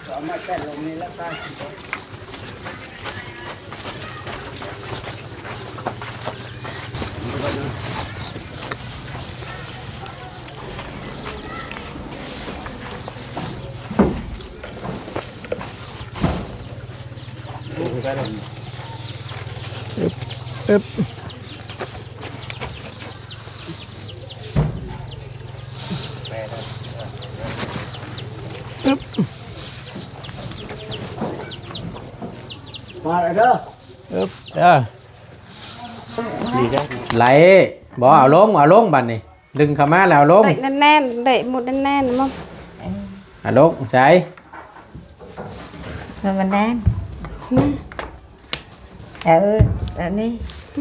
ເອົາມາແຕ່ລົງນີ້ແລ້ວກໍ ອຶບ ອຶບ ອຶບ ມາເດີ ອຶບ ເດີ ໄລ່ ບໍ່ ເອົາລົງ ເອົາລົງບາດນີ້ ດຶງເຂົ້າມາແລ້ວເອົາລົງ ໄດ້ແໜ້ນໆ ໄດ້ໝົດແໜ້ນໆ ມາ ເອີ ເອົາລົງ ໃສ່ ໃຫ້ມັນແໜ້ນ ອືມ ເອີ ອັນນີ້ ໂອ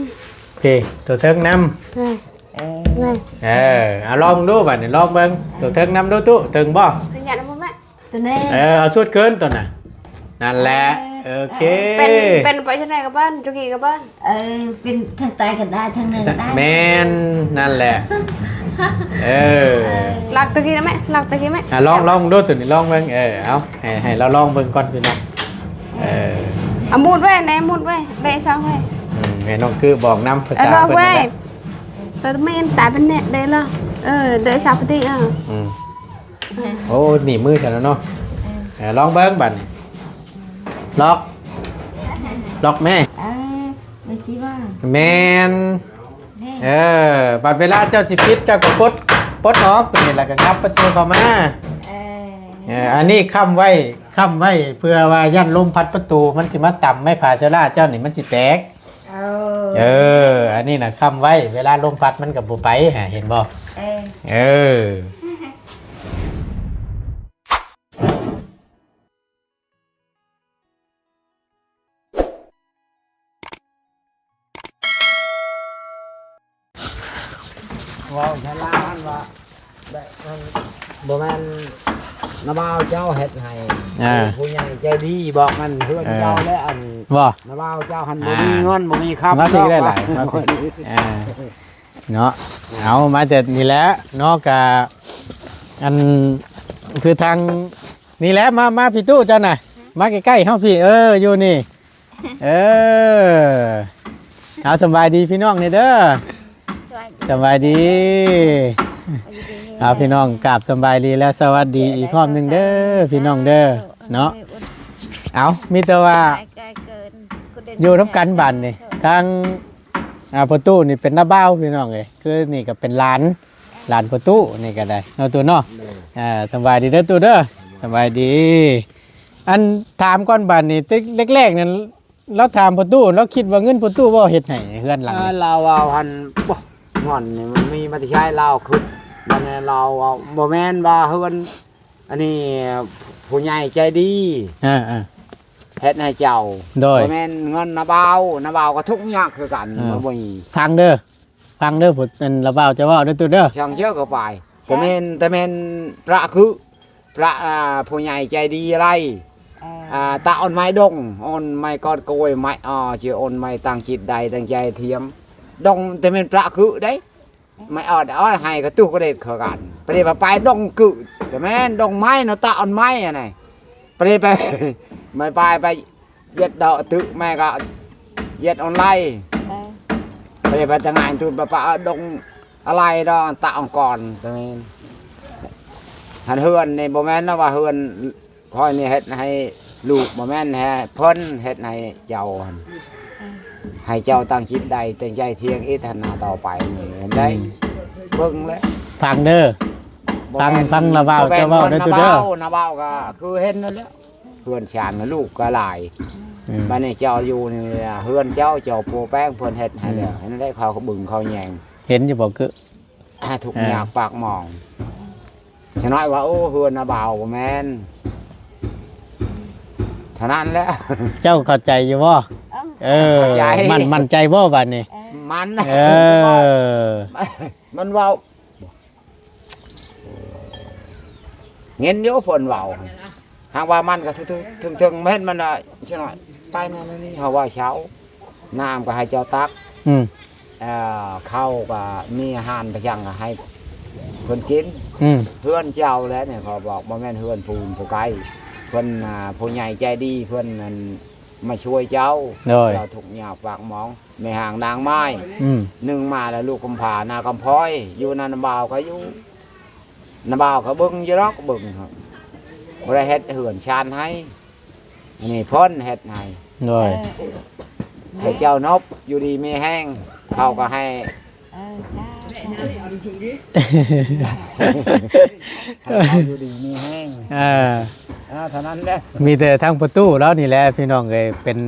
ເຄ ຕົວເທິງນຳ ເອີ ເອີ ເອີ ເອົາລອງເບິ່ງດູບາດນີ້ ລອງເບິ່ງ ເອີ ຕົວເທິງນຳດູຕຸ ເຖິງບໍ່? ເອີ ເອົາສຸດຂຶ້ນຕົວນະ ນັ້ນແຫຼະ ເອີ ໂອເຄ ເອີ ເປັນ ເປັນໄປທາງໃດກໍບ້ານ ຈຸກີກໍບ້ານ ເອີ ເປັນທາງໃຕ້ກໍໄດ້ ທາງເໜືອກໍໄດ້ ແມ່ນ ນັ້ນແຫຼະ ເອີ ເອີ ລັກຕະກີນະແມ່ ລັກຕະກີແມ່ ອ່ະ ລອງ ລອງດູຕົວນີ້ ລອງເບິ່ງ ເອີ ເອົາ ໃຫ້ ໃຫ້ລາວລອງເບິ່ງກ່ອນພີ່ນ້ອງ ເອີ ເອົາມຸດໄວ້ແນ່ ມຸດໄວ້ ເດະຊາກໄວ້ ອືມ ໃຫ້ນ້ອງກືບອກນຳພາສາເພິ່ນນັ້ນແຫຼະ ເອີ ເດີແມ່ນຕາເປັນແນ່ ເດະລະ ເອີ ເດະຊາກປະຕິ ເອີ ອືມ ໂອ້ ໜີບມືຊັ້ນແລ້ວເນາະ ເອີ ເອີ ລອງເບິ່ງບາດນີ້ ລັອກ ລັອກແມ່ ເອີ ແມ່ນ ເອີ ບັດເວລາເຈົ້າຊິປິດ ເຈົ້າກໍປົດ ປົດອອກຕົວນີ້ ແລ້ວກໍຫຍັບປະຕູເຂົ້າມາ ເອີ ເອີ ອັນນີ້ຄ້ຳໄວ້ ຄ້ຳໄວ້ ເພື່ອວ່າຢ້ານລົມພັດປະຕູ ມັນຊິມາຕຳໄມ້ຜາເຊລາເຈົ້ານີ້ ມັນຊິແຕກ ເອີ ເອີ ອັນນີ້ນະຄ້ຳໄວ້ ເວລາລົມພັດມັນກໍບໍ່ໄປ ຫາ ເຫັນບໍ່? ເອີ ເອີ ເວົ້າຊະລາຫັ້ນວ່າ ແບບ ອັນ ບໍ່ແມ່ນນ້າບ່າວເຈົ້າເຮັດໃຫ້ ອ່າ ຜູ້ໃຫຍ່ໃຈດີບອກ ມັນເຮືອນ ເອີ ເຈົ້າແລະ ອັນ ບໍ່ ນ້າບ່າວເຈົ້າຫັ້ນ ອ່າ ບໍ່ມີເງິນ ບໍ່ມີຄຳ ມາພີ້ໄດ້ຫຼາຍ ມາພີ້ ອ່າ ເນາະ ເອົາມາແຕ່ນີ້ແຫຼະເນາະ ກະ ອັນ ຄືທາງ ນີ້ແຫຼະ ມາ ມາພີ້ຕູ້ເຈົ້ານະ ມາໃກ້ໆເຮົາພີ້ ເອີ ຢູ່ນີ້ ເອີ ເອົາ ສະບາຍດີພີ່ນ້ອງແດ່ເດີ ສະບາຍດີ ສະບາຍດີ ເອົາ ພີ່ນ້ອງ ກາບສະບາຍດີ ແລະ ສະຫວັດດີອີກຮອບໜຶ່ງເດີ ພີ່ນ້ອງເດີ ເນາະ ເອົາ ມີແຕ່ວ່າ ຢູ່ນຳກັນບາດນີ້ ທາງ ອ່າ ພໍ່ຕູ້ນີ້ເປັນນ້າບ່າວ ພີ່ນ້ອງເອີຍ ຄືນີ້ກໍເປັນຫຼານ ຫຼານພໍ່ຕູ້ນີ້ກໍໄດ້ເນາະ ຕູ້ເນາະ ໂດຍ ອ່າ ສະບາຍດີເດີຕູ້ເດີ ສະບາຍດີ ອັນ ຖາມກ່ອນບາດນີ້ ແຕ່ແລກໆນັ້ນ ລາວຖາມພໍ່ຕູ້ ລາວຄິດວ່າເງິນພໍ່ຕູ້ບໍ່ເຮັດໃຫ້ເຮືອນຫຼັງນີ້ ອ່າ ລາວເວົ້າຫັ້ນ ບໍ່ ເງິນນີ້ມັນມີມາແຕ່ໃສ ລາວຄິດ ບາດນີ້ລາວເວົ້າ ບໍ່ແມ່ນວ່າເຮືອນ ອັນນີ້ຜູ້ໃຫຍ່ໃຈດີ ເອີໆ ເຮັດໃຫ້ເຈົ້າ ໂດຍ ບໍ່ແມ່ນເງິນນ້າບ່າວ ນ້າບ່າວກໍທຸກຍາກຄືກັນ ເອີ ບໍ່ມີ ຟັງເດີ ຟັງເດີ ຜູ້ ອັນລາວເວົ້າຈະເວົ້າເດີຕູ້ເດີ ຊ່າງເຈົ້າກໍໄປ ແຕ່ແມ່ນ ແຕ່ແມ່ນພະຄື ພະ ອ່າ ຜູ້ໃຫຍ່ໃຈດີໄລ ເອີ ອ່າ ຕາອ່ອນໄມ້ດົງ ອ່ອນໄມ້ກອດໂກຍ ໄມ້ ອ່າ ຈະອ່ອນໄມ້ຕັ້ງຈິດໄດ້ຕັ້ງໃຈທຽງ ດົງ ແຕ່ແມ່ນພະຄືເດ້ ໄມ້ອອດ ອອດໃຫ້ກະຕຸກກະເດັດເຂົ້າກັນ ປະເດໄປ ໄປດົງກຶ ກະແມ່ນດົງໄມ້ເນາະ ຕາອ່ອນໄມ້ຫັ້ນນະ ປະເດໄປ ໄມ້ປາຍໄປ ຢຽດດອກຕຶ ແມ່ກະຢຽດອ່ອນໄລ ເອີ ປະເດໄປຕະງານຕຸ ປະປະດົງອະໄລດອກ ຕາອ່ອນກ່ອນ ຕະແມ່ນ ຫັ້ນເຮືອນນີ້ບໍ່ແມ່ນນະວ່າເຮືອນ ຂ້ອຍນີ້ເຮັດໃຫ້ລູກ ບໍ່ແມ່ນໃຫ້ເພິ່ນເຮັດໃຫ້ເຈົ້າຫັ້ນ ເອີ ໃຫ້ເຈົ້າຕັ້ງຈິດໄດ້ ຕັ້ງໃຈທຽງອີກຫັ້ນນະ ຕໍ່ໄປນີ້ເຫັນໄດ້ ອືມ ເບິ່ງແຫຼະ ຟັງເດີ ບໍ່ແມ່ນ ຟັງ ຟັງລາວເວົ້າ ເຈົ້າເວົ້າເດີຕູ້ເດີ ນ້າບ່າວກະຄືເຫັນນັ້ນແຫຼະ ເຮືອນຊານລູກກະຫຼາຍ ອືມ ບາດນີ້ເຈົ້າຢູ່ນີ້ເຮືອນເຈົ້າ ເຈົ້າປົວແປງເພິ່ນເຮັດໃຫ້ແລ້ວ ອືມ ເຫັນໄດ້ ເຂົາກໍບຶງເຂົາແຍງ ເຫັນຢູ່ບໍ່? ຄື ອ່າ ທຸກ ເອີ ຍາກປາກໝອງ ຊະນ້ອຍວ່າ ໂອ້ ເຮືອນນ້າບ່າວບໍ່ແມ່ນ ເທົ່ານັ້ນແຫຼະ ເຈົ້າເຂົ້າໃຈຢູ່ບໍ່? ເອີ ເອີ ເຂົ້າໃຈ ໝັ້ນ ໝັ້ນໃຈບໍ່ບາດນີ້? ເອີ ໝັ້ນ ເອີ ມັນເວົ້າ ເຫັນຢູ່ເພິ່ນເວົ້າ ຫາກວ່າມັນກໍເຖິງໆ ເຫັນມັນວ່າ ຊະນ້ອຍ ໄປນັ້ນນີ້ ເຮົາວ່າເຊົາ ນ້ຳກໍໃຫ້ເຈົ້າຕັກ ອືມ ເອີ ເຂົ້າກໍມີອາຫານປະຈຳກໍໃຫ້ເພິ່ນກິນ ອືມ ເຮືອນເຈົ້າແຫຼະນີ້ ເຂົາບອກ ບໍ່ແມ່ນເຮືອນຜູ້ອື່ນຜູ້ໄກ ເພິ່ນ ອ່າ ຜູ້ໃຫຍ່ໃຈດີເພິ່ນນັ້ນມາຊ່ວຍເຈົ້າ. ໂດຍ ເຈົ້າທຸກຍາກປາກໝອງ ແມ່ຮ່າງນາງໄມ້ ອືມ ໜຶ່ງມາແລ້ວລູກກຳພ້ານາກຳພ້ອຍ ຢູ່ນຳນ້າບ່າວກໍຢູ່ ນ້າບ່າວກໍເບິ່ງຢູ່ດອກ ເບິ່ງ ບໍ່ໄດ້ເຮັດເຮືອນຊານໃຫ້ ອັນນີ້ເພິ່ນເຮັດໃຫ້. ໂດຍ ເອີ ໃຫ້ເຈົ້ານົບຢູ່ດີມີແຮງ ເຂົາກໍໃຫ້ ເອີ ຈ້າ ໃຫ້ເຂົາຢູ່ດີມີແຮງ. ເອີ ອ່າ ເທົ່ານັ້ນແຫຼະ ມີແຕ່ທາງພໍ່ຕູ້ລາວນີ້ແຫຼະພີ່ນ້ອງເອີຍ ເປັນ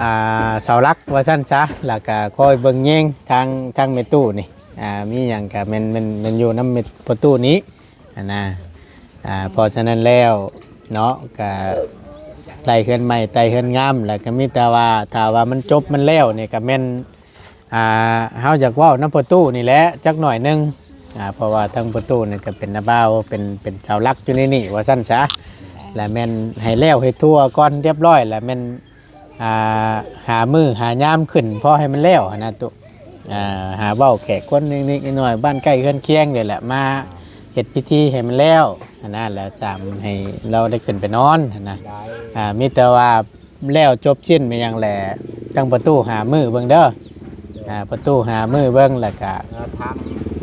ອ່າ ເສົາຫຼັກວ່າຊັ້ນຊະ ແລ້ວກໍຄອຍເບິ່ງແຍງທາງ ທາງແມ່ຕູ້ນີ້ ອ່າ ມີຫຍັງກໍແມ່ນ ແມ່ນ ແມ່ນຢູ່ນຳແມ່ ພໍ່ຕູ້ນີ້ຫັ້ນນະ. ອ່າ ເພາະສະນັ້ນແລ້ວເນາະ ກໍໄດ້ເຮືອນໃໝ່ໄຕ່ເຮືອນງາມ ແລ້ວກໍມີແຕ່ວ່າ ຖ້າວ່າມັນຈົບມັນແລ້ວນີ້ ກໍແມ່ນ ອ່າ ເຮົາຢາກເວົ້ານຳພໍ່ຕູ້ນີ້ແຫຼະຈັກໜ້ອຍໜຶ່ງ ອ່າ ເພາະວ່າທາງພໍ່ຕູ້ນີ້ກໍເປັນນ້າບ່າວ ເປັນ ເປັນເສົາຫຼັກຢູ່ໃນນີ້ວ່າຊັ້ນຊະ ແລະແມ່ນໃຫ້ແລ້ວໃຫ້ທົ່ວກ່ອນຮຽບຮ້ອຍ ແລະແມ່ນ ອ່າ ຫາມື້ຫາຍາມຂຶ້ນພໍໃຫ້ມັນແລ້ວຫັ້ນນະຕຸ ອ່າ ຫາເວົ້າແຂກຄົນນິດໆໜ້ອຍໆ ບ້ານໃກ້ເຮືອນຄຽງນີ້ແຫຼະ ມາເຮັດພິທີໃຫ້ມັນແລ້ວຫັ້ນນະ ແລ້ວຈຳໃຫ້ລາວໄດ້ຂຶ້ນໄປນອນຫັ້ນນະ. ອ່າ ມີແຕ່ວ່າ ແລ້ວຈົບສິ້ນແມ່ນຫຍັງແຫຼະ ທາງພໍ່ຕູ້ຫາມື້ເບິ່ງເດີ ອ່າ ພໍ່ຕູ້ຫາມື້ເບິ່ງ ແລ້ວກະ ເອີ ຖາມ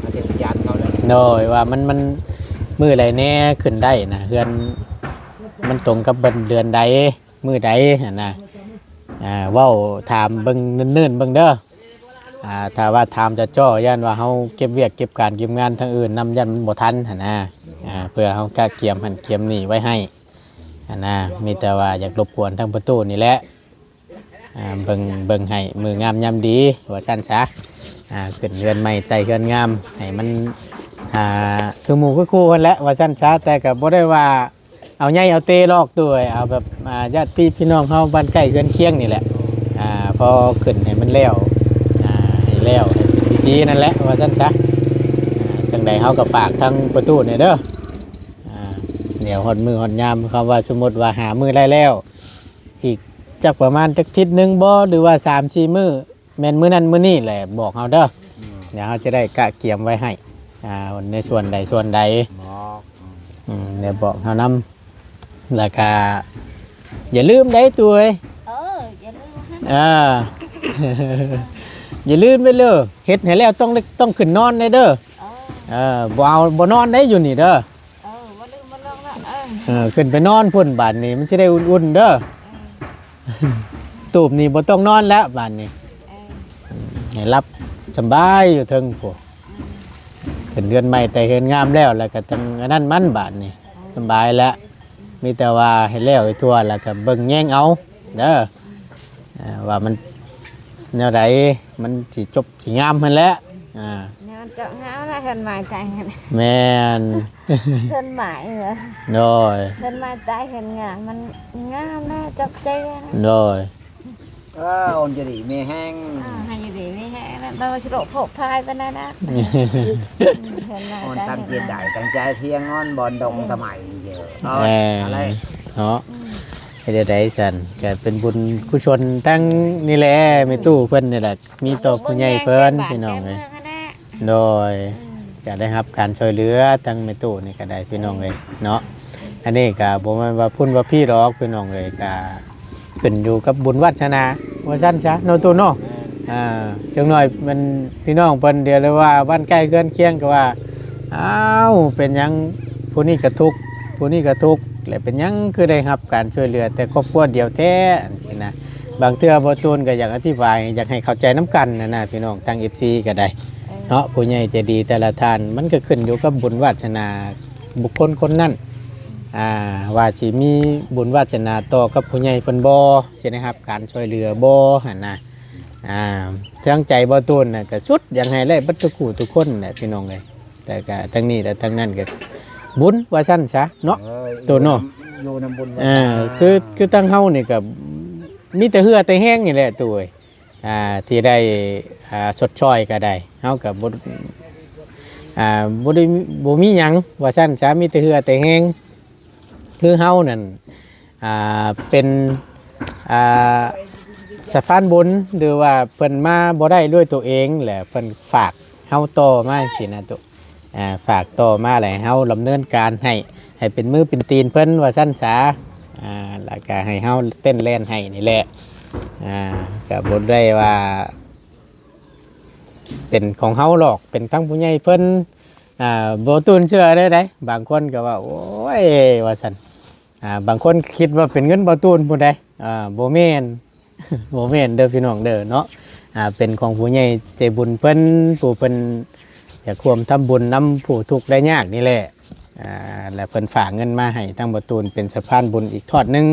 ອາຈານເຂົາເລີຍ ໂດຍ ວ່າມັນ ມັນມື້ໃດແດ່ຂຶ້ນໄດ້ນະ ເຮືອນມັນຕົງກັບເດືອນໃດ ມື້ໃດຫັ້ນນະ ອ່າ ເວົ້າຖາມເບິ່ງ ເນີນໆເບິ່ງເດີ. ອ່າ ຖ້າວ່າຖາມຈ່ອໆ ຢ້ານວ່າເຮົາເກັບວຽກເກັບການເກັບງານທາງອື່ນນຳ ຢ້ານມັນບໍ່ທັນຫັ້ນນະ ອ່າ ເພື່ອເຮົາກະກຽມຫັ້ນກຽມນີ້ໄວ້ໃຫ້ ຫັ້ນນະ ມີແຕ່ວ່າຢາກລົບກວນທາງພໍ່ຕູ້ນີ້ແຫຼະ ອ່າ ເບິ່ງ ເບິ່ງໃຫ້ມື້ງາມຍາມດີວ່າຊັ້ນຊະ ອ່າ ຂຶ້ນເຮືອນໃໝ່ໄຕ່ເຮືອນງາມໃຫ້ມັນ ອ່າ ຄືໝູ່ຄືຄູ່ຫັ້ນແຫຼະວ່າຊັ້ນຊະ ແຕ່ກໍບໍ່ໄດ້ວ່າເອົາໃຫຍ່ເອົາເຕຫຼອກໂດຍ ເອົາແບບ ອ່າ ຍາດຕິພີ່ນ້ອງເຮົາບ້ານໃກ້ເຮືອນຄຽງນີ້ແຫຼະ ອ່າ ພໍຂຶ້ນໃຫ້ມັນແລ້ວ ອ່າ ໃຫ້ແລ້ວໃຫ້ເປັນພິທີນັ້ນແຫຼະວ່າຊັ້ນຊະ ອ່າ ຈັ່ງໃດເຮົາກໍຝາກທາງພໍ່ຕູ້ແດ່ເດີ. ອ່າ ດຽວຮອດມື້ຮອດຍາມ ຄຳວ່າສົມມຸດວ່າຫາມື້ໄດ້ແລ້ວ ອີກຈັກປະມານຈັກທິດໜຶ່ງບໍ່ ຫຼືວ່າສາມສີ່ມື້ ແມ່ນມື້ນັ້ນມື້ນີ້ແຫຼະບອກເຮົາເດີ ອືມ ດຽວເຮົາຈະໄດ້ກະກຽມໄວ້ໃຫ້ ອ່າ ໃນສ່ວນໃດສ່ວນໃດ ບອກ ອືມ ອືມ ດຽວບອກເຮົານຳ ແລ້ວກະຢ່າລືມໄດ໋ຕູ້ເອີຍ ເອີ ຢ່າລືມ ເອີ ຢ່າລືມໄດ້ເລີ ເຮັດໃຫ້ແລ້ວຕ້ອງໄດ້ ຕ້ອງຂຶ້ນນອນໄດ້ເດີ ເອີ ເອີ ບໍ່ເອົາ ບໍ່ນອນໄດ້ຢູ່ນີ້ເດີ. ເອີ ບໍ່ລືມບໍ່ລອງລະ ເອີ ເອີ ຂຶ້ນໄປນອນພຸ້ນບາດນີ້ ມັນຊິໄດ້ອຸ່ນໆເດີ ເອີ ຕູບນີ້ບໍ່ຕ້ອງນອນແລ້ວບາດນີ້ ເອີ ໃຫ້ຫຼັບສຳບາຍຢູ່ເທິງພຸ້ນ ອືມ ຂຶ້ນເຮືອນໃໝ່ໄຕ່ເຮືອນງາມແລ້ວ ແລ້ວກໍຈັ່ງອັນນັ້ນມັນບາດນີ້ ເອີ ສຳບາຍແລ້ວ ມີແຕ່ວ່າໃຫ້ແລ້ວໃຫ້ທົ່ວ ແລ້ວກໍເບິ່ງແຍງເອົາເດີ ອ່າ ວ່າມັນແນວໃດ ມັນຊິຈົບຊິງາມຫັ້ນແຫຼະ ອ່າ ແນວເຈາະງາມລະ ເຮືອນໃໝ່ໃຈຫັ້ນ ແມ່ນ ເຮືອນໃໝ່ເອີ ໂດຍ ເຮືອນໃໝ່ໃຈເຮືອນງາມ ມັນງາມນະ ຈົບໃຈນະ ໂດຍ ເອີ ອົນຈະດີມີແຮງ ອ່າ ໃຫ້ຢູ່ດີມີແຮງນະ ບໍ່ສະໂລະໂພກພາຍປານໃດນະ ເຮືອນໃໝ່ ອອນຕາມເຈດໃດ ຕັ້ງໃຈທຽງ ອອນບ່ອນດົງ ອືມ ຕະໄໝເດີ ເອີ ເອົາແຫຼະ ເນາະ ອືມ ເຮັດແນວໃດຊັ້ນ ກໍເປັນບຸນກຸສົນທັງນີ້ແຫຼະ ແມ່ຕູ້ເພິ່ນນີ້ແຫຼະ ມີຕໍ່ຜູ້ໃຫຍ່ເພິ່ນ ພີ່ນ້ອງເອີຍ ໂດຍ ອືມ ກໍໄດ້ຮັບການຊ່ວຍເຫຼືອທາງແມ່ຕູ້ນີ້ກໍໄດ້ ພີ່ນ້ອງເອີຍເນາະ ອັນນີ້ກໍບໍ່ແມ່ນວ່າພຸ້ນວ່າພີ້ດອກ ພີ່ນ້ອງເອີຍ ກໍຂຶ້ນຢູ່ກັບບຸນວາດສະໜາວ່າຊັ້ນຊະເນາະ ຕູ້ເນາະ ອ່າ ຈັກໜ້ອຍມັນ ພີ່ນ້ອງເພິ່ນ ດຽວເລີຍວ່າບ້ານໃກ້ເຮືອນຄຽງກໍວ່າ ອ້າວ ເປັນຫຍັງຜູ້ນີ້ກໍທຸກ ຜູ້ນີ້ກໍທຸກ ແລະເປັນຫຍັງຄືໄດ້ຮັບການຊ່ວຍເຫຼືອແຕ່ຄອບຄົວດຽວແທ້ ຈັ່ງຊີ້ນະ ບາງເທື່ອບໍ່ຕູນກໍຢາກອະທິບາຍ ຢາກໃຫ້ເຂົ້າໃຈນຳກັນຫັ້ນນະ ພີ່ນ້ອງ ທາງເອັຟຊີກໍໄດ້ ເອີ ເນາະ ຜູ້ໃຫຍ່ໃຈດີແຕ່ລະທ່ານ ມັນກໍຂຶ້ນຢູ່ກັບບຸນວາດສະໜາບຸກຄົນຄົນນັ້ນ ອ່າ ວ່າຊິມີບຸນວາດສະໜາຕໍ່ກັບຜູ້ໃຫຍ່ເພິ່ນບໍ່ ຊິໄດ້ຮັບການຊ່ວຍເຫຼືອບໍ່ຫັ້ນນະ ອ່າ ທາງໃຈບໍ່ຕູນນະ ກໍສຸດຢາກໃຫ້ໄດ້ເບິດທຸກຜູ້ທຸກຄົນແຫຼະ ພີ່ນ້ອງເອີຍ ແຕ່ກະທັງນີ້ແລະທັງນັ້ນກະບຸນວ່າຊັ້ນຊະເນາະ ເອີ ໂຕເນາະ ຢູ່ນຳ ຢູ່ນຳບຸນ ເອີ ວາສະໜາ ຄື ຄືທາງເຮົານີ້ກະມີແຕ່ເຫື່ອແຕ່ແຮງນີ້ແຫຼະໂຕເອີຍ ອ່າ ທີ່ໄດ້ ອ່າ ຊົດຊ່ອຍກະໄດ້ ເຮົາກະບໍ່ ອ່າ ບໍ່ໄດ້ ບໍ່ມີຫຍັງວ່າຊັ້ນຊະ ມີແຕ່ເຫື່ອແຕ່ແຮງ ຄືເຮົານັ້ນ ອ່າ ເປັນ ອ່າ ສະພານບຸນ ຫຼືວ່າເພິ່ນມາບໍ່ໄດ້ດ້ວຍຕົວເອງ ແລະເພິ່ນຝາກເຮົາຕໍ່ມາຈັ່ງຊີ້ນະ ໂຕ ອ່າ ຝາກຕໍ່ມາ ແລະເຮົາດຳເນີນການໃຫ້ ໃຫ້ເປັນມືເປັນຕີນເພິ່ນວ່າຊັ້ນສາ ອ່າ ແລ້ວກໍໃຫ້ເຮົາເຕັ້ນແລ່ນໃຫ້ນີ້ແຫຼະ. ອ່າ ກໍບໍ່ໄດ້ວ່າເປັນຂອງເຮົາດອກ ເປັນທັງຜູ້ໃຫຍ່ເພິ່ນ. ອ່າ ບໍ່ຕູນເຊື່ອເລີຍໃດ໋ ບາງຄົນກໍວ່າ ໂອ້ຍ ວ່າຊັ້ນ. ອ່າ ບາງຄົນຄິດວ່າເປັນເງິນບໍ່ຕູນພຸ້ນໃດ໋. ອ່າ ບໍ່ແມ່ນ ບໍ່ແມ່ນເດີພີ່ນ້ອງເດີເນາະ. ອ່າ ເປັນຂອງຜູ້ໃຫຍ່ໃຈບຸນເພິ່ນ ຜູ້ເພິ່ນຢາກຮ່ວມທຳບຸນນຳຜູ້ທຸກໄດ້ຍາກນີ້ແຫຼະ. ອ່າ ແລະເພິ່ນຝາກເງິນມາໃຫ້ທາງບໍ່ຕູນເປັນສະພານບຸນອີກທອດໜຶ່ງ.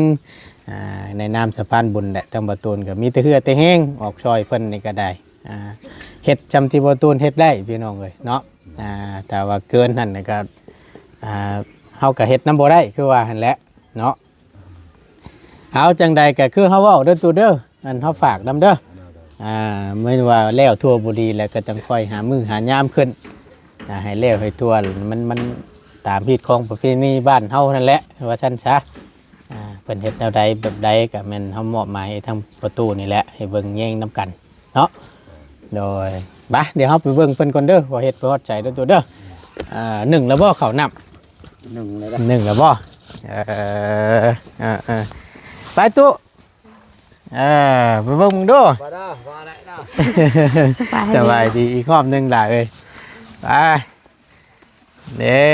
ອ່າ ໃນນາມສະພານບຸນແຫຼະ ທາງບໍ່ຕູນກໍມີແຕ່ເຫື່ອແຕ່ແຮງອອກຊ່ອຍເພິ່ນນີ້ກໍໄດ້. ອ່າ ເຮັດຊ່ຳທີ່ບໍ່ຕູນເຮັດໄດ້ພີ່ນ້ອງເອີຍເນາະ. ອ່າ ຖ້າວ່າເກີນຫັ້ນກໍ ອ່າ ເຮົາກໍເຮັດນຳບໍ່ໄດ້ຄືວ່າຫັ້ນແຫຼະເນາະ. ເອົາ ຈັ່ງໃດກໍຄືເຮົາເວົ້າເດີຕູເດີ ອັນເຮົາຝາກນຳເດີ. ອ່າ ແມ່ນວ່າແລ້ວທົ່ວບໍ່ດີແລ້ວກໍຈັ່ງຄ່ອຍຫາມື້ຫາຍາມຂຶ້ນ. ອ່າ ໃຫ້ແລ້ວໃຫ້ທົ່ວ ມັນ ມັນຕາມຮີດຄອງປະເພນີບ້ານເຮົານັ້ນແຫຼະ ວ່າຊັ້ນຊະ. ອ່າ ເພິ່ນເຮັດແນວໃດແບບໃດກໍແມ່ນເຮົາມອບໝາຍໃຫ້ທາງປະຕູນີ້ແຫຼະ ໃຫ້ເບິ່ງແຍງນຳກັນເນາະ. ໂດຍ ມາ ດຽວເຮົາໄປເບິ່ງເພິ່ນກ່ອນເດີ ວ່າເຮັດໄປຮອດໃສເດີຕູເດີ. ອ່າ ໜຶ້ງແລ້ວບໍ່ເຂົ້ານ້ຳ? ໜຶ້ງແລ້ວ ໜຶ້ງແລ້ວບໍ່? ເອີ ເອີ ເອີ ໄປຕູ້ ເອີ ໄປເບິ່ງເບິ່ງດູ. ສະບາຍດີອີກຮອບໜຶ່ງຫຼ້າເອີຍ. ໄປ ເດ້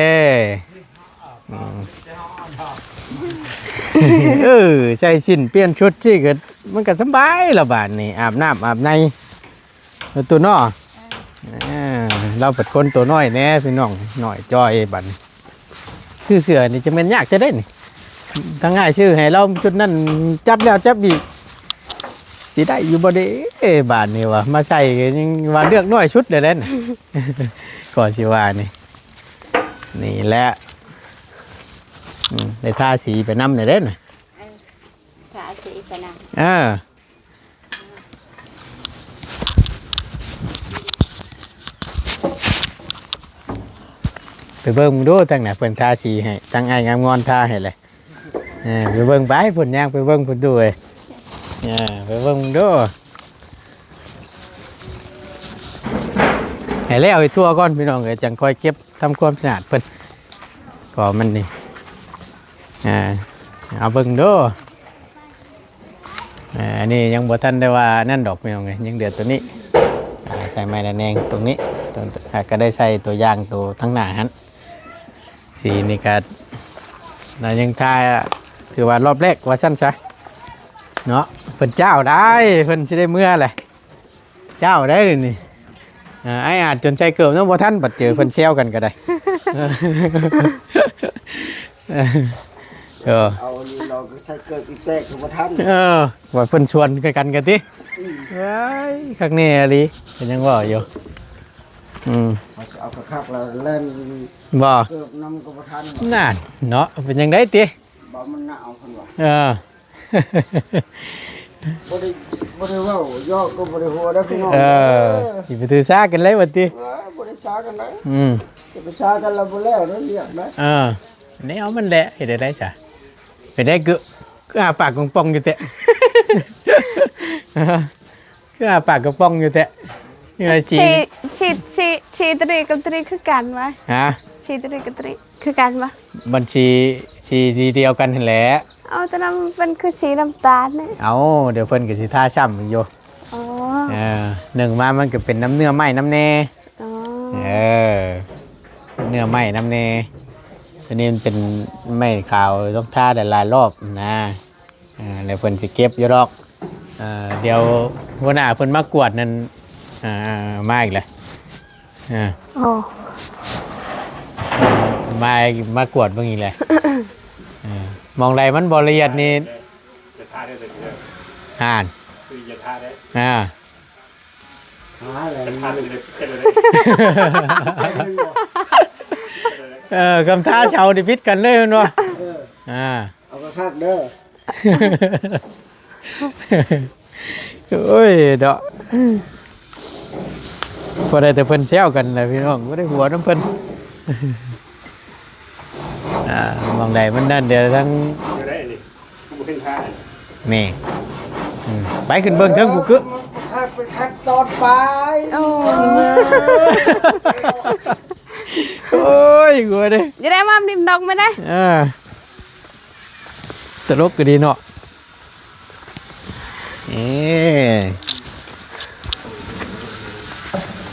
ອືມ ເອີ ໃສ່ສິ້ນປ່ຽນຊຸດຊີ້ກໍ ມັນກໍສະບາຍລະບາດນີ້ ອາບນ້ຳອາບໃນ ເອີ ຕູ້ເນາະ. ເອີ ເອີ ລາວເປັນຄົນໂຕນ້ອຍແດ່ພີ່ນ້ອງ ນ້ອຍຈ່ອຍບາດນີ້. ຊື້ເສື້ອນີ້ຈະແມ່ນຍາກແທ້ເດ້ນີ້ ທາງອ້າຍຊື້ໃຫ້ລາວຊຸດນັ້ນ ຈັບແລ້ວຈັບອີກ ຊິໄດ້ຢູ່ບໍ່ເດ້? ບາດນີ້ວ່າມາໃສ່ກໍຍັງວ່າເລືອກນ້ອຍສຸດແລ້ວເດ້ ກໍຊິວ່ານີ້ ນີ້ແຫຼະ. ອືມ ໄດ້ທາສີໄປນຳແລ້ວເດ້ນະ ເອີ ທາສີໄປນຳ ເອີ. ໄປເບິ່ງເບິ່ງດູ ທາງນັ້ນເພິ່ນທາສີໃຫ້ ທາງອ້າຍງາມງອນທາໃຫ້ແຫຼະ. ເອີ ໄປເບິ່ງໄປ ເພິ່ນຍ່າງໄປເບິ່ງເພິ່ນດູເອີຍ. ເອີ ໄປເບິ່ງເບິ່ງດູ ໃຫ້ແລ້ວໃຫ້ທົ່ວກ່ອນພີ່ນ້ອງເອີຍ ຈັ່ງຄ່ອຍເກັບທຳຄວາມສະອາດເພິ່ນ ກໍມັນນີ້. ອ່າ ເອົາເບິ່ງດູ. ອ່າ ອັນນີ້ຍັງບໍ່ທັນໄດ້ວ່ານັ້ນດອກພີ່ນ້ອງເອີຍ ຍັງເຫຼືອຕົວນີ້. ອ່າ ໃສ່ໄມ້ລະແນງຕົງນີ້ ຕົງ ອ່າ ກໍໄດ້ໃສ່ຕົວຢ່າງຕົວທາງໜ້າຫັ້ນ. ສີນີ້ກໍ ລະຍັງທາ ຖືວ່າລອບແລກວ່າຊັ້ນຊະເນາະ. ເພິ່ນຈ້າວໄດ້ ເພິ່ນຊິໄດ້ເມືອແຫຼະ. ເຈົ້າໄດ້ນີ້ ເອີ ອ້າຍອາດຈົນໃສ່ເກີບຍັງບໍ່ທັນ ບັດເຈີເພິ່ນແຊວກັນກໍໄດ້. ເອີ ເອົານີ້ລອງໃສ່ເກີບອີກແຕກກໍບໍ່ທັນ. ເອີ ວ່າເພິ່ນຊວນໃສ່ກັນກັນຕິ. ອືມ ເອີຍ ຄັກແນ່ອີ່ຫຼີ ກໍຍັງເວົ້າຢູ່. ອືມ ເອົາ ເອົາຄັກໆ ແລ້ວແລ່ນບໍ່ ເກີບນຳກໍບໍ່ທັນ. ນັ້ນເນາະ ເປັນຈັ່ງໃດຕິ ບໍ່ ມັນໜາວເພິ່ນວ່າ. ເອີ ບໍ່ໄດ້ ບໍ່ໄດ້ເວົ້າຢອກກໍບໍ່ໄດ້ຫົວເດີພີ່ນ້ອງ. ເອີ ເອີ ຊິໄປຖືສາກັນເລີຍວ່າຕິ. ເອີ ບໍ່ໄດ້ສາກັນໄດ໋. ອືມ ຊິໄປສາກັນລະບໍ່ແລ້ວເດີວຽກນະ. ເອີ ແນວມັນແຫຼະ ເຮັດໄດ້ໃດສະ. ເປັນໄດ໋ ຄື ຄືອ້າປາກກະປ໋ອງຢູ່ແທ້ ຄືອ້າປາກກະປ໋ອງຢູ່ແທ້. ນີ້ວ່າສີ ສີ ສີ ສີ ສີຕົວນີ້ກັບຕົວນີ້ຄືກັນຫວະ? ຮະ ສີຕົວນີ້ກັບຕົວນີ້ຄືກັນບໍ່? ມັນສີ ສີ ສີດຽວກັນຫັ້ນແຫຼະ. ເອົາ ຕົວນັ້ນມັນຄືສີນ້ຳຕານນີ້. ເອົາ ດຽວເພິ່ນກໍຊິທາຊ້ຳອີກຢູ່. ອໍ ເອີ ໜຶ້ງມາມັນກໍເປັນນ້ຳເນື້ອໄມ້ນຳແດ່. ອໍ ເອີ ເນື້ອໄມ້ນຳແດ່. ຕົວນີ້ມັນເປັນໄມ້ຂາວ ຕ້ອງທາຫຼາຍໆລອບນະ. ອ່າ ແລ້ວເພິ່ນຊິເກັບຢູ່ດອກ. ເອີ ດຽວຫົວໜ້າເພິ່ນມາກວດນັ້ນ ອ່າ ມາອີກແລ້ວ. ອ່າ ອໍ ມາ ມາກວດເບິ່ງອີກແລ້ວ. ເອີ ໝ່ອງໃດມັນບໍ່ລະອຽດນີ້ ຢ່າທາເດີ ຢ່າທາເດີ ອ່ານ ຄືຢ່າທາເດີ ອ່າ ຫາແລ້ວ ເອີ ຄຳທ້າເຊົານີ້ຜິດກັນເລີຍແມ່ນບໍ່? ເອີ ອ່າ ເອົາຄັກໆເດີ. ໂອ້ຍເນາະ ພໍໄດ້ແຕ່ເພິ່ນແຊວກັນແຫຼະພີ່ນ້ອງ ບໍ່ໄດ້ຫົວນຳເພິ່ນ. ອ່າ ໝ່ອງໃດມັນນັ້ນ ດຽວທັງ ບໍ່ເຫັນທ່າ ນີ້ ອືມ ໄປຂຶ້ນເບິ່ງເທິງພຸ້ນ. ເອີ ມັນຄັກ ເປັນຂັ້ນຕອນປາຍ. ໂອ້ ໂອ້ຍ ຫົວເດ້ ຢ່າໄດ້ມາດິນດອກມາໄດ້. ເອີ ຕະຫຼົກກໍດີເນາະ. ເອີ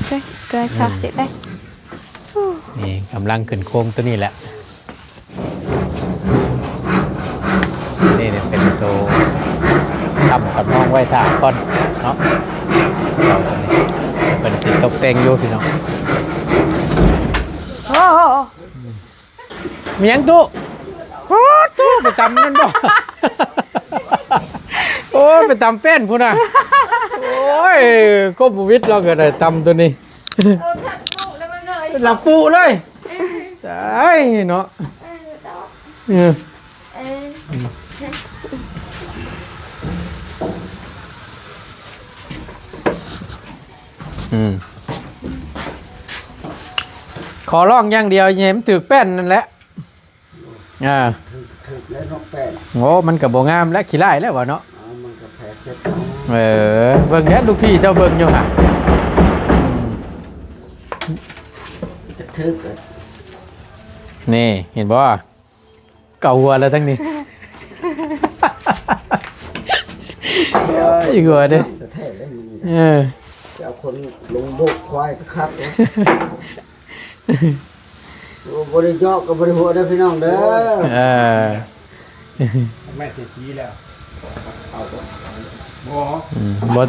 ເອີ ເກືອຊອກຕິດໄດ້. ນີ້ກຳລັງຂຶ້ນໂຄງຕົວນີ້ແຫຼະ. ນີ້ເປັນໂຕຄ້ຳສຳຮອງໄວ້ຖ້າກ່ອນເນາະ. ເສົາຕົວນີ້ເພິ່ນຊິຕົກແຕ່ງຢູ່ພີ່ນ້ອງ. ໂອ້ ມີຫຍັງຕູ້? ປາດໂທ້ ໄປຕຳນັ້ນບໍ່? ໂອ້ຍ ໄປຕຳແປ້ນພຸ້ນນະ. ໂອ້ຍ ກົມບໍ່ວິດ ລາວກໍໄດ້ຕຳຕົວນີ້. ເອີ ຜັກປຸແລ້ວມັນເລີຍ ຫຼັບປຸເລີຍ. ເອີ ຕາຍເນາະ. ເອີ ເອີ ເອີ ອືມ ຂໍຮ້ອງຢ່າງດຽວ ຢ່າໃຫ້ມັນຖືກແປ້ນນັ້ນແຫຼະ. ອ່າ ຖືກ ຖືກແລ້ວເນາະແປ້ນ. ໂອ້ ມັນກໍບໍ່ງາມແລ້ວ ຂີ້ຮ້າຍແລ້ວວ່າເນາະ. ອ່າ ມັນກໍແພ້ເຊັດເນາະ. ເອີ ເບິ່ງແດ່ ລູກພີ່ເຈົ້າເບິ່ງຢູ່ຫະ. ອືມ ຈະຖືກ ນີ້ ເຫັນບໍ່? ເກົາຫົວແລ້ວທັງນີ້. ເອີຍ ຫົວເດ້ ແທ້ໆເດ້ມື້ນີ້. ເອີ ຈະເອົາຄົນລົງໂບກຄວາຍຄັກໆ. ໂອ້ ບໍ່ໄດ້ເຍາະກໍບໍ່ໄດ້ຫົວເດີພີ່ນ້ອງເດີ. ເອີ ແມ່ນເສຍສີແລ້ວ ເອົາບໍ່? ບໍ່ ອືມ ບໍ່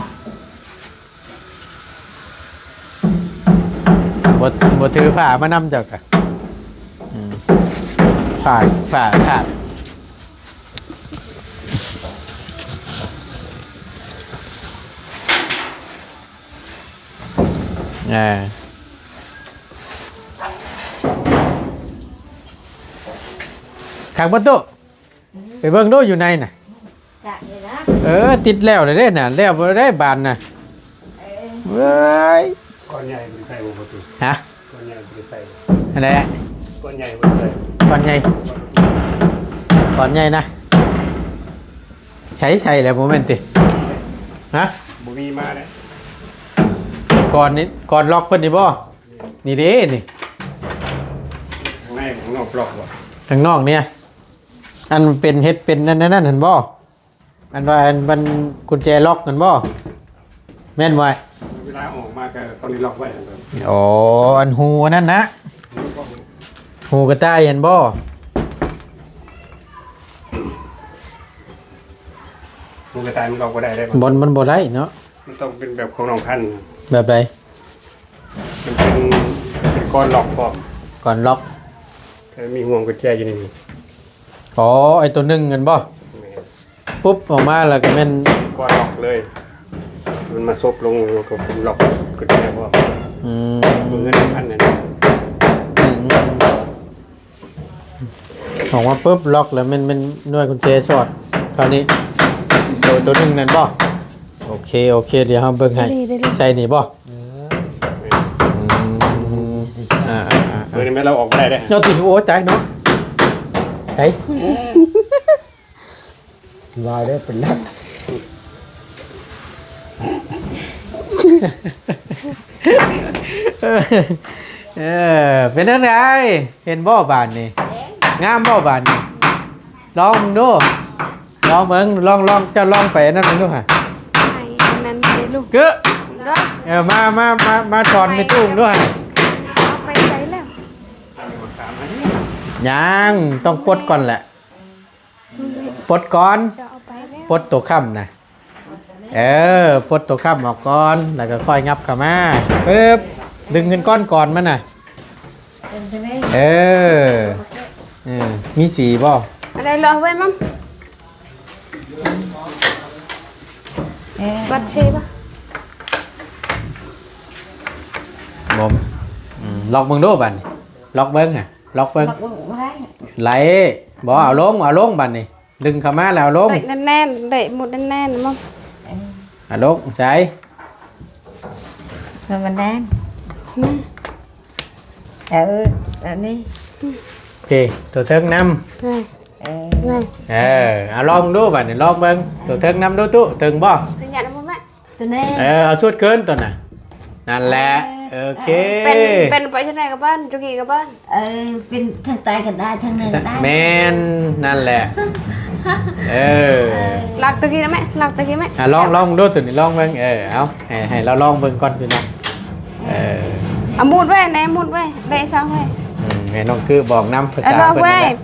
ບໍ່ ບໍ່ຖືຜ້າມານຳເຈົ້າກະ. ອືມ ຜ້າ ຜ້າຂາດ. ເອີ ຄັກບໍ່ຕູ້? ໄປເບິ່ງດູຢູ່ໃນນະ. ກະນີ້ນະ ເອີ ຕິດແລ້ວເດ້ນະ ແລ້ວບໍ່ໄດ້ບານນະ. ເອີ ເວີຍ ກ້ອນໃຫຍ່ບໍ່ໄດ້ໃສ່ບໍ່ປະຕູ? ຮະ? ກ້ອນໃຫຍ່ບໍ່ໄດ້ໃສ່. ອັນໃດ? ກ້ອນໃຫຍ່ບໍ່ໄດ້ໃສ່. ກ້ອນໃຫຍ່ ກ້ອນໃຫຍ່ນະ. ໃສ່ ໃສ່ແລ້ວບໍ່ແມ່ນຕິ? ຮະ? ບໍ່ມີມາເດ້. ກ້ອນນີ້ ກ້ອນລັອກເພິ່ນນີ້ບໍ່? ນີ້ເດ້ນີ້. ຂ້າງໃນ ຂ້າງນອກລັອກບໍ່? ຂ້າງນອກນີ້ ອັນເປັນ ເຮັດເປັນອັນນັ້ນຫັ້ນບໍ່? ອັນວ່າ ອັນມັນກຸນແຈລັອກຫັ້ນບໍ່? ແມ່ນບໍ່? ເວລາອອກມາກໍຕ້ອງໄດ້ລັອກໄວ້. ອໍ ອັນຮູອັນນັ້ນນະ ຮູກະຕ່າຍຫັ້ນບໍ່? ຮູກະຕ່າຍມັນລັອກບໍ່ໄດ້ເດ້. ບໍ່ ມັນບໍ່ໄດ້ເນາະ. ມັນຕ້ອງເປັນແບບຂອງນ້ອງພັນ. ແບບໃດ? ມັນເປັນ ເປັນກ້ອນລັອກພ້ອມ. ກ້ອນລັອກ ແຕ່ມີຫ່ວງກຸນແຈຢູ່ໃນນີ້. ອໍ ໄອ້ໂຕໜຶ່ງຫັ້ນບໍ່? ແມ່ນ. ປຸບ ອອກມາແລ້ວກໍແມ່ນກ້ອນລັອກເລີຍ. ມັນມາສົບລົງ ແລ້ວກໍເປັນລັອກຂຶ້ນໄປພ້ອມ. ອືມ ເງິນພັນນັ້ນ. ອືມ ອອກມາປຶບ ລັອກແລ້ວແມ່ນ ແມ່ນໜ່ວຍກຸນແຈສອດ. ຄາວນີ້ໂຕ ໂຕໜຶ່ງນັ້ນບໍ່? ໂອເຄ ໂອເຄ ດຽວເຮົາເບິ່ງໃຫ້. ໃສ່ນີ້ບໍ່? ເອີ ອືມ ອ່າໆໆ ເບິ່ງນີ້ແມ່ນເຮົາອອກບໍ່ໄດ້ເດ້. ເຈົ້າຕິ ໂອ້ ຕາຍເນາະ. ໃສ່ ລາຍໄດ້ເປັນຫຼັກ. ເອີ ເອີ ເປັນຈັ່ງໃດ? ເຫັນບໍ່ບາດນີ້? ງາມບໍ່ບາດນີ້? ລອງເບິ່ງດູ ລອງເບິ່ງ ລອງ ລອງ ເຈົ້າລອງໄປອັນນັ້ນເບິ່ງດູຫະ. ໃຫ້ອັນນັ້ນເດ້ລູກ ເກີ ເດີ. ເອີ ມາ ມາ ມາ ມາສອນແມ່ຕູ້ເບິ່ງດູຫະ. ເອົາໄປໃສແລ້ວ? ຍັງ ຕ້ອງປົດກ່ອນແຫຼະ. ປົດກ່ອນ ເຈົ້າເອົາໄປແລ້ວ ປົດໂຕຄ້ຳນະ. ເອີ ປົດໂຕຄ້ຳອອກກ່ອນ ແລ້ວກໍຄ່ອຍຫຍັບເຂົ້າມາ. ປຶບ ດຶງຂຶ້ນກ້ອນກ່ອນມັນນະ. ເອີ ເອີ ມີສີບໍ່? ອັນໃດລອກໄວ້ມັມ? ເອີ ວັດເຊບໍ່? ບໍ່ ອືມ ລອກເບິ່ງດູບາດນີ້ ລອກເບິ່ງຫະ. ລັອກເບິ່ງ ລັອກເບິ່ງບໍ່ໄດ້ ໄດ້ບໍ່? ເອົາລົງ ເອົາລົງບາດນີ້ ດຶງເຂົ້າມາແລ້ວເອົາລົງ ໄດ້ແໜ້ນໆ ໄດ້ໝົດແໜ້ນໆ ມາ ເອີ ເອົາລົງໃສ່ ໃຫ້ມັນແໜ້ນ ເອີ ແບບນີ້ ໂອເຄ ຕົວເທິງນຳ ເອີ ເອີ ເອົາລອງດູບາດນີ້ ລອງເບິ່ງ ຕົວເທິງນຳດູ ຕູ້ ເຖິງບໍ່? ເຖິງບໍ່ແມ່? ຕົວນີ້ ເອີ ເອົາສຸດຂຶ້ນຕົວນະ ນັ້ນແຫຼະ ເອີ ໂອເຄ ເປັນ ເປັນໄປທາງໃດກໍບ້ານ ຈຸກີກໍບ້ານ ເອີ ເປັນທາງໃຕ້ກໍໄດ້ ທາງເໜືອກໍໄດ້ ແມ່ນ ນັ້ນແຫຼະ ເອີ ລັກຕະກີ້ນະແມ່ ລັກຕະກີ້ແມ່ ອ່ະ ລອງ ລອງເບິ່ງດູໂຕນີ້ ລອງເບິ່ງ ເອີ ເອົາ ໃຫ້ ໃຫ້ລາວລອງເບິ່ງກ່ອນພີ່ນ້ອງ ເອີ ເອົາໝູດໄວ້ແນ່ ໝູດໄວ້ ແບະຊອກໄວ້ ອືມ ໃຫ້ນ້ອງກືບອກນຳພາສາເພິ່ນນັ້ນແຫຼະ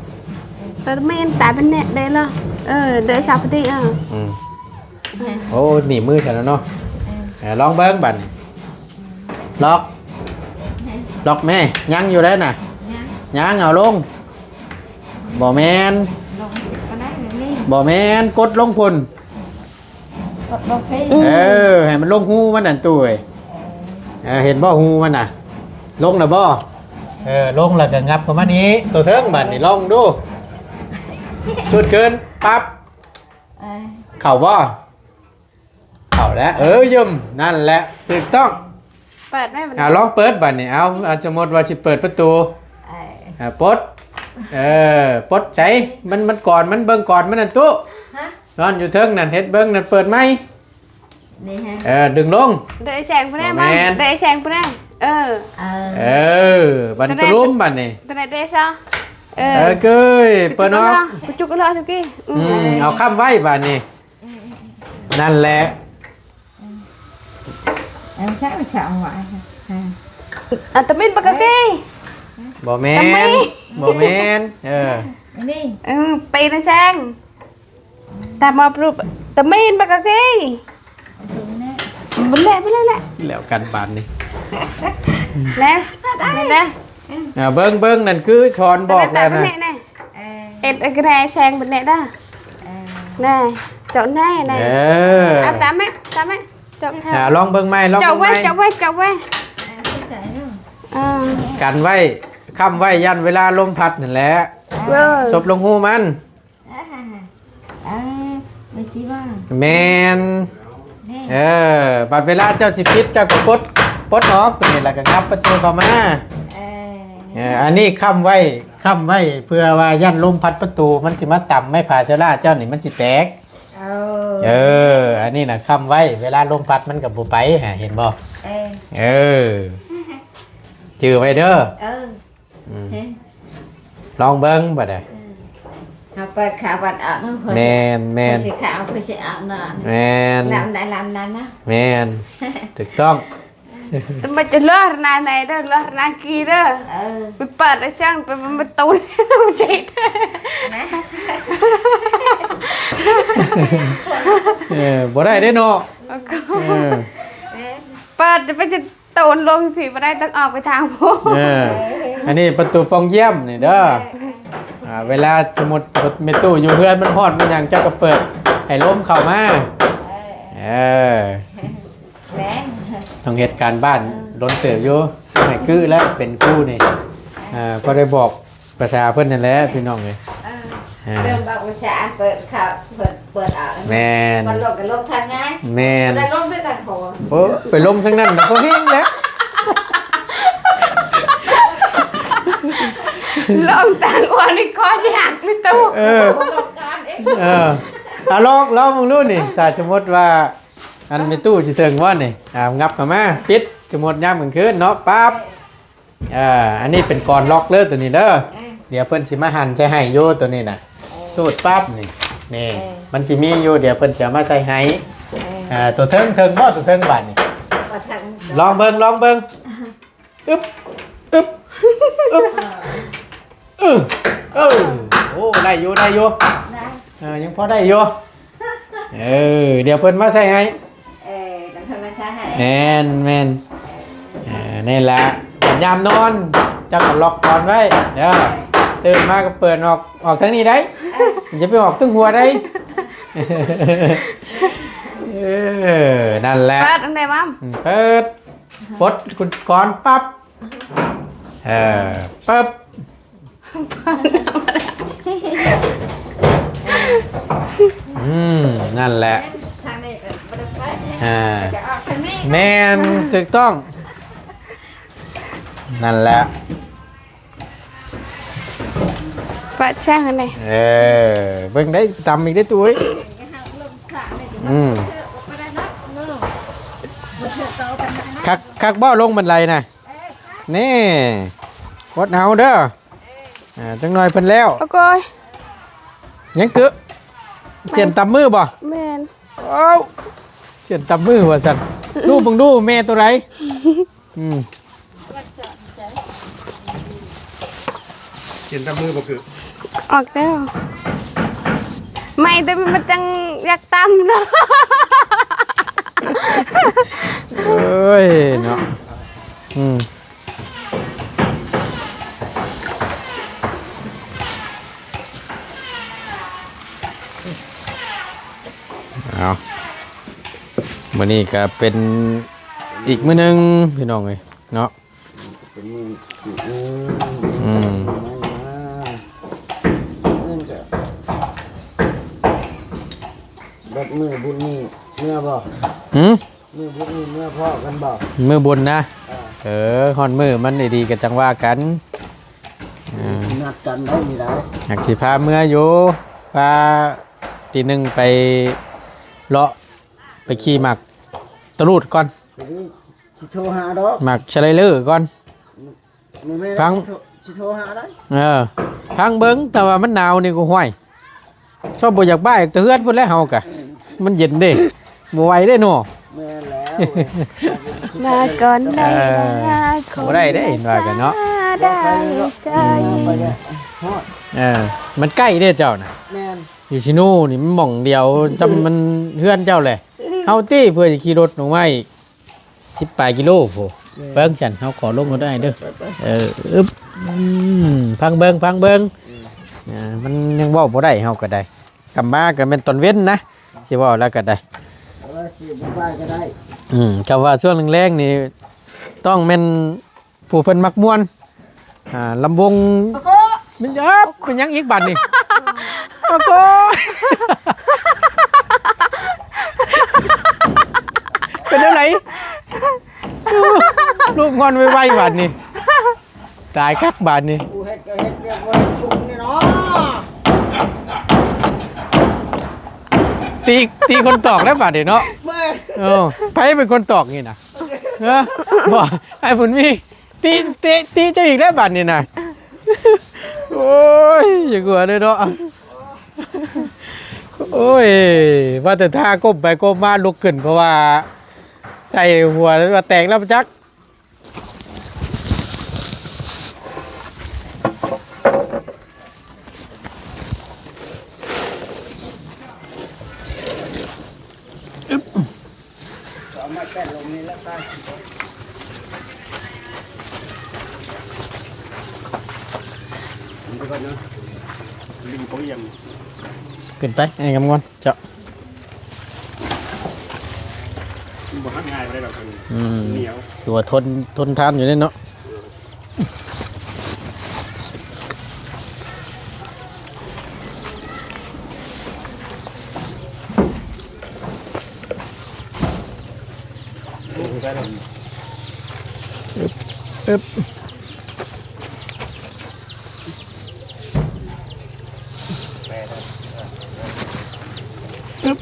ເອີ ແມ່ນຕາເປັນແນ່ ໄດ້ລະ ເອີ ໄດ້ຊາວປະຕິ ເອີ ອືມ ໂອ້ ໜີບມືຊັ້ນແລ້ວເນາະ ເອີ ເອີ ລອງເບິ່ງບາດນີ້ ລັອກ ລັອກແມ່ ຍັງຢູ່ເດ້ນະ ຍັງ ຍັງ ເອົາລົງ ບໍ່ແມ່ນ ລົງກໍໄດ້ແບບນີ້ ບໍ່ແມ່ນ ກົດລົງພຸ້ນ ກົດລົງພີ້ ເອີ ໃຫ້ມັນລົງຮູມັນນັ້ນຕູ້ເອີຍ ເອີ ເຫັນບໍ່ຮູມັນນະ ລົງແລ້ວບໍ່ ເອີ ລົງແລ້ວກໍຫຍັບເຂົ້າມານີ້ ໂຕເທິງບາດນີ້ ລອງດູ ຊຸດຂຶ້ນ ປັບ ເອີ ເຂົ້າບໍ່? ເຂົ້າແລ້ວ ເອີ ຢ້ຽມ ນັ້ນແຫຼະ ຖືກຕ້ອງ ເປີດໄວ້ບັດນີ້ ອ່າ ລອງເປີດບັດນີ້ ເອົາ ອ່າ ສົມມຸດວ່າຊິເປີດປະຕູ ເອີ ອ່າ ປົດ ເອີ ປົດໃສ ມັນ ມັນກອນ ມັນເບິ່ງກອນ ມັນນັ້ນຕູ້ ຮະ ນອນຢູ່ເທິງນັ້ນ ເຮັດເບິ່ງນັ້ນ ເປີດໃໝ່ ນີ້ຮະ ເອີ ດຶງລົງ ເດີແສງພຸ້ນແນ່ ບໍ່ແມ່ນ ເດີແສງພຸ້ນແນ່ ເອີ ເອີ ເອີ ບັດ ໂຕນີ້ ຕະລຸມບັດນີ້ ໂຕນີ້ເດຊະ ເອີ ເອີ ເກີຍ ເປີດອອກ ປະຈຸກກະລອດຕະກີ້ ອືມ ອືມ ເອົາຄ້ຳໄວ້ບາດນີ້ ອືມ ນັ້ນແຫຼະ ອືມ ເອົາຊະ ເອົາຊະ ເອົາໄວ້ ອາ ຕະມິນປາກະກີ ບໍ່ແມ່ນ ຕະມິນ ບໍ່ແມ່ນ ເອີ ນີ້ ເອີ ປີນະແຊງ ຕາມມາປຶບ ຕະມີນບັກກະກີ ເອົາເບິ່ງແນ່ ເບິ່ງແນ່ ເບິ່ງແນ່ ແລ້ວກັນບາດນີ້ ແນ່ ແນ່ ອ່າ ເບິ່ງ ເບິ່ງ ນັ້ນຄືສອນບອກແລ້ວນະ ເອີ ເຮັດກະແນແຊງເບິ່ງແນ່ເດີ ເອີ ແນ່ ເຈາະແນ່ ແນ່ ເອີ ເອົາຕາມແມ່ ຕາມແມ່ ເຈາະ ອ່າ ລອງເບິ່ງໃໝ່ ລອງເບິ່ງໃໝ່ ເຈາະໄວ້ ເຈາະໄວ້ ເອີ ກັນໄວ້ ຄ້ຳໄວ້ ຢ້ານເວລາລົມພັດນັ້ນແຫຼະ ເອີ ສົບລົງຮູມັນ ເອີ ແມ່ນ ເອີ ບັດເວລາເຈົ້າຊິປິດ ເຈົ້າກໍປົດ ປົດອອກຕົວນີ້ ແລ້ວກໍຫຍັບປະຕູເຂົ້າມາ ເອີ ເອີ ອັນນີ້ຄ້ຳໄວ້ ຄ້ຳໄວ້ ເພື່ອວ່າຢ້ານລົມພັດປະຕູ ມັນຊິມາຕຳໄມ້ຜາເຊລາເຈົ້ານີ້ ມັນຊິແຕກ ເອີ ເອີ ອັນນີ້ນະຄ້ຳໄວ້ ເວລາລົມພັດມັນກໍບໍ່ໄປ ຫາ ເຫັນບໍ່ ເອີ ເອີ ຈື່ໄວ້ເດີ ເອີ ອືມ ເຫັນ ລອງເບິ່ງບັດໃດ ເອີ ເຮົາເປີດຂາວັນອອກເນາະ ແມ່ນໆ ເພິ່ນຊິຂາວ ເພິ່ນຊິອາບນ້ຳ ແມ່ນ ລຳໃດລຳນັ້ນນະ ແມ່ນ ຖືກຕ້ອງ ແຕ່ມັນຈະເລີດນາໃນເດີ ເລີດນາກີເດີ ເອີ ໄປເປີດໄດ້ຈັ່ງ ໄປ ໄປ ໄປຕູນ ເຈັບ ນະ ເອີ ບໍ່ໄດ້ເດ້ເນາະ ໂອເຄ ເອີ ເປີດໄປຈະ ໂຕນລົງພີ້ບໍ່ໄດ້ ຕ້ອງອອກໄປທາງພຸ້ນ ເອີ ອັນນີ້ປະຕູປ່ອງຢ້ຽມນີ້ເດີ ເອີ ອ່າ ເວລາສົມມຸດແມ່ຕູ້ຢູ່ເຮືອນມັນຮ້ອນມັນຫຍັງ ເຈົ້າກໍເປີດໃຫ້ລົມເຂົ້າມາ ເອີ ເອີ ແມ່ນ ຕ້ອງເຮັດການບ້ານ ເອີ ດົນເຕີບຢູ່ ໃຫ້ກື້ແລ້ວເປັນຄູນີ້ ເອີ ອ່າ ພໍໄດ້ບອກ ພາສາເພິ່ນນັ້ນແຫຼະພີ່ນ້ອງເອີຍ ເອີ ເອີ ເລີ່ມບອກວິຊາອັນເປີດເຂົ້າ ເປີດ ເປີດອອກ ແມ່ນ ມັນລົງກໍລົງທາງງ່າຍ ແມ່ນ ໄດ້ລົງຄືກັນໂຫ ໂອ້ ໄປລົງທາງນັ້ນນະ ບໍ່ເຫັນແລ້ວ ລົງທາງອ້ວນນີ້ຄອຊິຫັກມີຕູ້ ເອີ ເອີ ອາ ລອງ ລອງເບິ່ງດູນີ້ ຖ້າສົມມຸດວ່າ ອັນມີຕູ້ຊິເຖິງບໍ່ນີ້ ອາ ຫຍັບເຂົ້າມາ ປິດ ສົມມຸດຍາມກາງຄືນເນາະ ປັບ ອ່າ ອັນນີ້ເປັນກອນລັອກເດີ ໂຕນີ້ເດີ ເອີ ດຽວເພິ່ນຊິມາຫັ່ນໃສ່ໃຫ້ຢູ່ ໂຕນີ້ນະ ເອີ ສູດປັບນີ້ ນີ້ ເອີ ມັນຊິມີຢູ່ ດຽວເພິ່ນຊິເອົາມາໃສ່ໃຫ້ ເອີ ອ່າ ໂຕເທິງ ເຖິງບໍ່ ໂຕເທິງບາດນີ້ ບໍ່ເຖິງ ລອງເບິ່ງ ລອງເບິ່ງ ອຶບ ອຶບ ອຶບ ເອີ ເອີ ໂອ້ ໄດ້ຢູ່ ໄດ້ຢູ່ ໄດ້ ເອີ ຍັງພໍໄດ້ຢູ່ ເອີ ດຽວເພິ່ນມາໃສ່ໃຫ້ ເອີ ດຽວເພິ່ນມາໃສ່ໃຫ້ ແມ່ນ ແມ່ນ ເອີ ນີ້ລະ ຍາມນອນ ເຈົ້າກໍລັອກກອນໄວ້ເດີ ເອີ ຕື່ນມາກໍເປີດອອກ ອອກທາງນີ້ໄດ໋ ເອີ ຢ່າໄປອອກທາງຫົວໄດ໋ ເອີ ນັ້ນແຫຼະ ເປີດອັນໃດມາ ອືມ ເປີດ ປົດກຸນກອນປັບ ເອີ ປຶບ ອືມ ນັ້ນແຫຼະ ທາງນີ້ກໍບໍ່ໄດ້ໄປ ອ່າ ຈະອອກທາງນີ້ ແມ່ນ ຖືກຕ້ອງ ນັ້ນແຫຼະ ປະແຊງອັນນີ້ ເອີ ເບິ່ງໄດ້ຕຳອີກເດ້ຕູ້ເອີຍ ອືມ ຄັກ ຄັກບໍ່ລົງບັນໄດນະ? ນີ້ ອົດເອົາເດີ ອ່າ ຈັກໜ່ອຍເພິ່ນແລ້ວ ໂອ້ຍ ຍັງກຶ ສ່ຽນຕຳມືບໍ່? ແມ່ນ. ເອົ້າ ສ່ຽນຕຳມືວ່າຊັ້ນ. ລູບເບິ່ງດູແມ່ໂຕໃດ? ອືມ ກິນຕຳມືບໍ່ຄື ອອກແລ້ວ ໃໝ່ແຕ່ມັນຈັ່ງຢາກຕຳເນາະ. ເອີຍເນາະ ອືມ ເອົາ ມື້ນີ້ກໍເປັນອີກມື້ໜຶ່ງ ພີ່ນ້ອງເອີຍເນາະ. ເປັນມື້ ອືມ ເອີ ເບິດມື້ບຸນນີ້ເມືອບໍ່? ຫື? ມື້ບຸນນີ້ເມືອພ້ອມກັນບໍ່? ມື້ບຸນນະ? ເອີ ເອີ ຮອດມື້ມັນດີໆ ກໍຈັ່ງວ່າກັນ. ເອີ ນັດກັນໄດ້ນີ້ໄດ໋ ຫາກຊິພາເມືອຢູ່ ພາຕີໜຶ່ງໄປເລາະ ໄປຂີ່ໝາກຕະຫຼູດກ່ອນ. ຊິໂທຫາດອກ ໝາກສະໄລເລີກ່ອນ. ມື້ແມ່ນ ຟັງ ຊິໂທ ຊິໂທຫາໄດ້. ເອີ ຟັງເບິ່ງ ແຕ່ວ່າມັນໜາວນີ້ກໍ ຫ້ວຍ ຊອບບໍ່ຢາກບ້າອອກແຕ່ເຮືອນພຸ້ນແຫຼະເຮົາກະ. ມັນເຢັນເດ້ ບໍ່ໄຫວເດ້ເນາະ. ແມ່ນແລ້ວ ມາກ່ອນໄດ້ ເອີ ບໍ່ໄດ້ເດ້ ເຫັນວ່າກັນເນາະ ໄດ້ໃຈ. ເອີ ມັນໃກ້ເດ້ເຈົ້ານະ. ແມ່ນ ຢູ່ຊິໂນນີ້ມັນໝ່ອງດຽວ ຊ່ຳມັນເຮືອນເຈົ້າແຫຼະ. ເຮົາຕິ ເພື່ອຊິຂີ່ລົດລົງມາອີກ ສິບປາຍກິໂລພຸ້ນ. ແມ່ນ ເບິ່ງຊັ້ນ ເຮົາຂໍລົງກໍໄດ້ເດີ. ໄປໆ ເອີ ອຶບ ອືມ ຟັງເບິ່ງ ຟັງເບິ່ງ. ອືມ ອ່າ ມັນຍັງເວົ້າບໍ່ໄດ້ ເຮົາກໍໄດ້ ກຳມາກໍແມ່ນຕອນເວັນນະ ຊິເວົ້າແລ້ວກໍໄດ້. ເອີ ຊິບໍ່ໄປກໍໄດ້. ອືມ ຄຳວ່າຊ່ວງແລງໆນີ້ ຕ້ອງແມ່ນ ຜູ້ເພິ່ນມັກມ່ວນ ອ່າ ລຳວົງ ປະໂກະ ມັນ ເອີ ເປັນຫຍັງອີກບາດນີ້? ປະໂກະ ເປັນແນວໃດ? ລູກງອນໄວໆບາດນີ້ ຕາຍຄັກບາດນີ້. ຜູ້ເຮັດກໍເຮັດວຽກບໍ່ເຮັດຊຸມນີ້ເນາະ. ຕີ ຕີຄົນຕອກແລ້ວບາດນີ້ເນາະ. ແມ່ນ ເອີ ໃຜເປັນຄົນຕອກນີ້ນະ? ເອີ ບໍ່ ອ້າຍບຸນມີ. ຕີ ຕີ ຕີເຈົ້າອີກແລ້ວບາດນີ້ນະ. ໂອ້ຍ ຢ່າກົວເດີເນາະ. ໂອ້ຍ ວ່າແຕ່ທ່າກົ້ມໄປກົ້ມມາລຸກຂຶ້ນ ເພາະວ່າໃສ່ຫົວວ່າແຕກແລ້ວຈັກ. ອຶບ ເອົາໄມ້ແປ້ນລົງນີ້ແລ້ວກໍ ໄປກ່ອນເນາະ ດຶງໂປຽມ ຂຶ້ນໄປ ໄອ້ຄຳງອນ ເຈາະ ມັນບໍ່ຫັກງ່າຍປານໃດດອກ ອືມ ໜຽວ ຖືວ່າທົນ ທົນທານຢູ່ເດ້ເນາະ. ອຶບ ອຶບ ອຶບ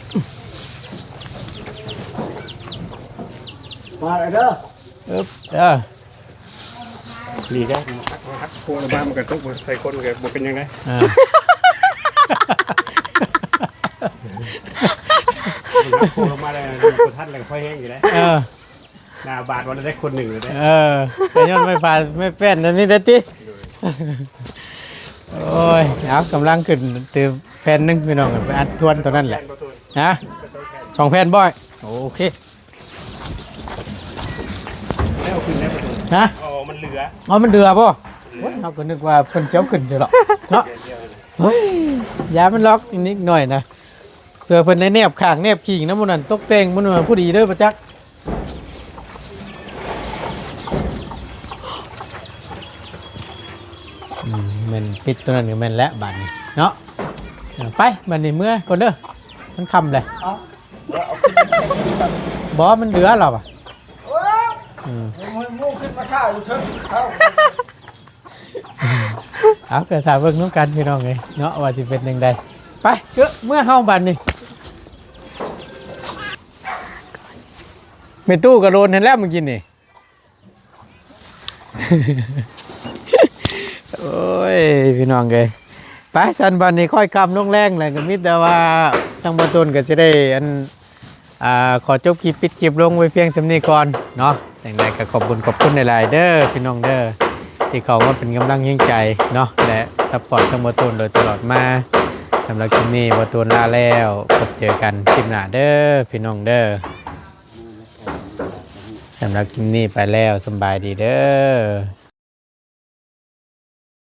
ມາເດີ ອຶບ ເດີ. ດີເດ້ ມັນຫັກ ມັນຫັກໂຄນລົງມາ ມັນກະຕົກ ມັນໃສ່ຄົນກະບໍ່ເປັນຫຍັງເດ້. ອ່າ ມັນຫັກໂຄນລົງມາແລ້ວ ບໍ່ທັນແລ້ວ ພໍແຮງຢູ່ເດ້. ເອີ ໜ້າບາດວ່າໄດ້ຄົນໜຶ່ງເດ້. ເອີ ກະຍ້ອນໄມ້ພາ ໄມ້ແປ້ນອັນນີ້ແຫຼະຕິ. ໂດຍ ໂອ້ຍ ເອົາ ກຳລັງຂຶ້ນຕື່ມແຜ່ນໜຶ່ງ ພີ່ນ້ອງ ໄປອັດທວນຕົວນັ້ນແຫຼະ. ແຜ່ນບໍ່? ຮະ? ສອງແຜ່ນບໍ່? ໂອເຄ. ແລ້ວຂຶ້ນແລ້ວປະຕູ ຮະ? ອໍ ມັນເຫຼືອ ອໍ ມັນເຫຼືອບໍ່? ເຫຼືອ ໂອ້ຍ ເຮົາກໍນຶກວ່າເພິ່ນຊິເອົາຂຶ້ນຢູ່ດອກເນາະ. ເອີ ເອີ ເອີ ເຮີ້ຍ ຢ່າມັນລັອກນິດໜ້ອຍນະ ເພື່ອເພິ່ນໄດ້ແນບຂ້າງແນບຄີງນຳໝູ່ນັ້ນ ຕົກແຕ່ງໝູ່ນັ້ນ ພໍດີເດີ ປະຈັກ. ອືມ ແມ່ນ ປິດຕົວນັ້ນກໍແມ່ນແລ້ວບາດນີ້ເນາະ. ເອີ ໄປ ບາດນີ້ເມືອກ່ອນເດີ ມັນຄ່ຳແລ້ວ. ເອົາ ບໍ່ ມັນເຫຼືອແລ້ວວ່າ. ໂອ້ຍ ອືມ ໝູ່ຂຶ້ນມາຖ້າຢູ່ເທິງເຂົາ. ເອົາ ກໍຖ້າເບິ່ງນຳກັນພີ່ນ້ອງເອີຍເນາະ ວ່າຊິເປັນຈັ່ງໃດ. ໄປ ເອີ ເມືອເຮົາບາດນີ້. ແມ່ຕູ້ກໍໂດນຫັ້ນແຫຼະມື້ກີ້ນີ້. ໂອ້ຍ ພີ່ນ້ອງເອີຍ ໄປ ຊັ້ນບັດນີ້ຄ່ອຍຄ່ຳລົງແລງແລ້ວ ກໍມີແຕ່ວ່າທາງບໍ່ຕົນກໍຊິໄດ້ອັນ ອ່າ ຂໍຈົບຄລິບ ປິດຄລິບລົງໄວ້ພຽງສ່ຳນີ້ກ່ອນເນາະ. ຈັ່ງໃດກໍຂອບບຸນຂອບຄຸນຫຼາຍໆເດີພີ່ນ້ອງເດີ ທີ່ເຂົ້າມາເປັນກຳລັງແຮງໃຈເນາະ ແລະ ຊັບພອດທາງບໍ່ຕູນໂດຍຕະຫຼອດມາ. ສຳລັບຄລິບນີ້ບໍ່ຕູນລາແລ້ວ ພົບເຈີກັນຄລິບໜ້າເດີພີ່ນ້ອງເດີ. ສຳລັບຄລິບນີ້ໄປແລ້ວ ສຳບາຍດີເດີ.